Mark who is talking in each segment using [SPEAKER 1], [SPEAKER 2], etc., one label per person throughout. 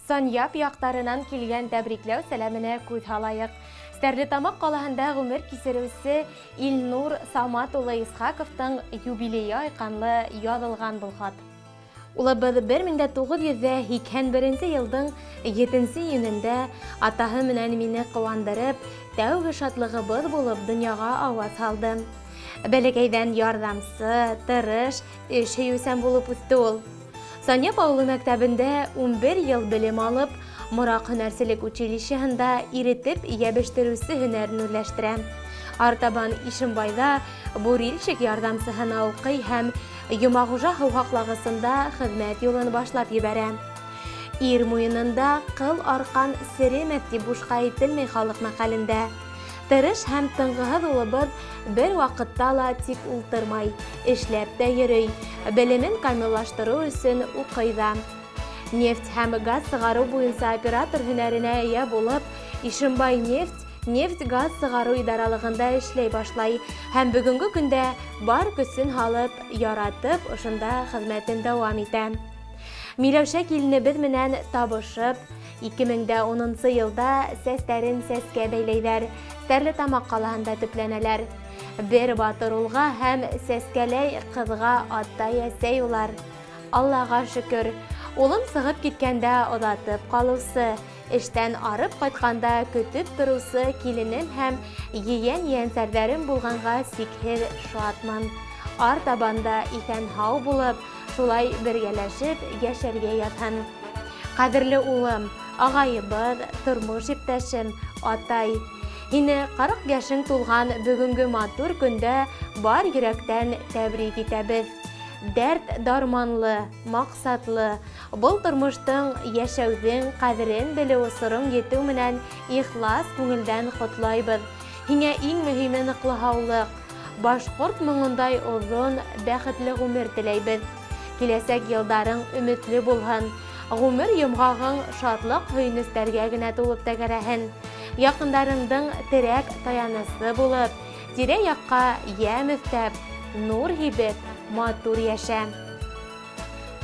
[SPEAKER 1] Санъяп яҡтарынан килгән тәбрикләү сәләменә күҙ һалайыҡ. Стәрлетамаҡ ҡалаһында ғүмер кисереүсе Илнур Самат улы Исхаковтың юбилейы айҡанлы яҙылған был хат. Улыбыҙ 1981 йылдың 7 июнендә атаһы менән мине ҡыуандырып, тәүге шатлығыбыҙ булып донъяға ауаз һалды. Бәләкәйҙән ярҙамсы, тырыш, эш һөйөүсән булып үҫте ул. Саньяп ауылы мәктәбендә 11 йыл белем алып, Мораҡ һөнәрселек училищеһында иретеп йәбештереүсе һөнәрен үҙләштерә. Артабан Ишембайҙа бурильщик ярҙамсыһына уҡый һәм Йомағужа һыуһаҡлағысында хеҙмәт юлын башлап ебәрә. Ир муйынында ҡыл арҡан серемәҫ тип бушҡа әйтелмәй халыҡ мәҡәлендә. Тырыш һәм тынғыһыҙ улыбыҙ бер ваҡытта ла тик ултырмай, эшләп тә йөрөй, белемен камиллаштырыу өсөн уҡый ҙа. Нефть һәм газ сығарыу буйынса оператор һөнәренә эйә булып, Ишембай нефть нефть-газ сығарыу идаралығында эшләй башлай һәм бөгөнгө көндә бар көсөн һалып, яратып, ошонда хеҙмәтен дауам итә. Миләүшә киленебеҙ менән табышып, 2010 йылда сәстәрен сәскә бәйләйҙәр, Стәрлетамаҡ ҡалаһында төпләнәләр. Бер батыр улға һәм сәскәләй ҡыҙға атай-әсәй улар. Аллаға шөкөр, улым сығып киткәндә оҙатып ҡалыусы, Эштән арып кайтканда көтеп торучы киленем һәм ейән-ейәнсәрҙәрем булғанға сикһеҙ шатмын. Артабан да иҫән-һау булып, шулай бергәләшеп йәшәргә яҙһын. Ҡәҙерле улым, ағайыбыҙ, тормош иптәшем, атай! Һине 40 йәшең тулған бөгөнгө матур көндә бар йөрәктән тәбрик итәбеҙ. Дәрт-дарманлы, маҡсатлы, Был тормоштоң, йәшәүҙең ҡәҙерен белеү осороң етеү менән ихлас күңелдән ҡотлайбыҙ. Һиңә иң мөһиме ныҡлы һаулыҡ, башҡорт моңондай оҙон, бәхетле ғүмер теләйбеҙ. Киләсәк йылдарың өмөтлө булһын, ғүмер йомғағың шатлыҡ-һөйөнөстәргә генә тулып тәгәрәһен. Яҡындарыңдың терәк-таянысы булып, тирә-яҡҡа ямь өҫтәп, нур һибеп, матур йәшә.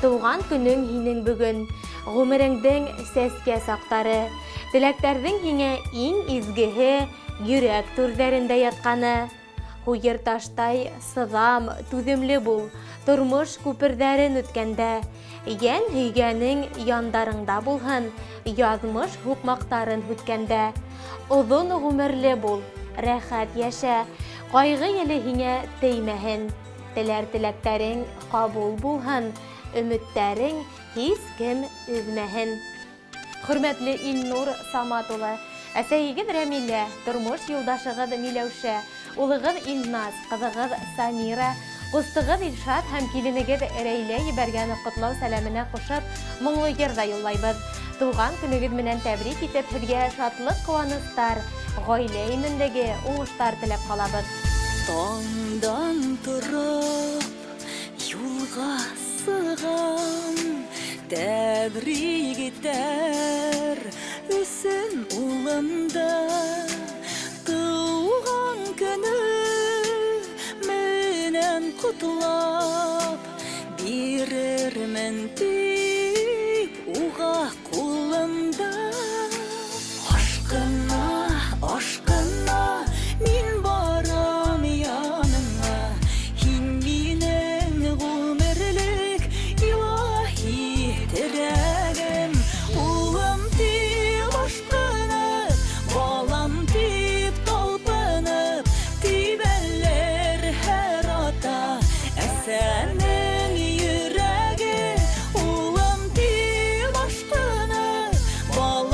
[SPEAKER 1] Тыуған көнөң һинең бөгөн, Ғүмереңдең сәскә саҡтары. Теләктәрҙең һиңә иң изгеһе, Йөрәк түрҙәрендә ятҡаны. Һуйыр таштай сыҙам, түҙемле бул, Тормош күперҙәрен үткәндә. Йән һөйгәнең яндарыңда булһын, Яҙмыш һуҡмаҡтарын һүткәндә. Оҙон ғүмерле бул, рәхәт йәшә, Ҡайғы еле һиңә теймәһен. Теләр теләктәрең ҡабул булһын, өмөттәрең һис кем өҙмәһен. Хөрмәтле Илнур Самат улы, әсәйегеҙ Рәмилә, тормош юлдашығыҙ Миләүшә, улығыҙ Илназ, ҡыҙығыҙ Самира, ҡустығыҙ Илшат һәм киленегеҙ Рәйлә ебәргән ҡотлау сәләменә ҡушып, моңло йыр ҙа юллайбыҙ. Тыуған көнөгеҙ менән тәбрик итеп, һеҙгә шатлыҡ-ҡыуаныстар, гаилә именлеге, уңыштар теләп ҡалабыҙ.
[SPEAKER 2] Таңдан торып юлға сығам, Тәбрик итәр өсөн улымды. Тыуған көнө менән ҡотлап, Бирермен дип уға ҡулымды. Ашҡына, ашҡына, мин барам яныңа. Һин минең ғүмерлек илаһи терәгем. Улым дип ашҡынып, балам дип талпынып, Тибәлер һәр ата, әсәнең йөрәге. Улым дип ашҡынып, балам.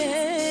[SPEAKER 2] Теләгем.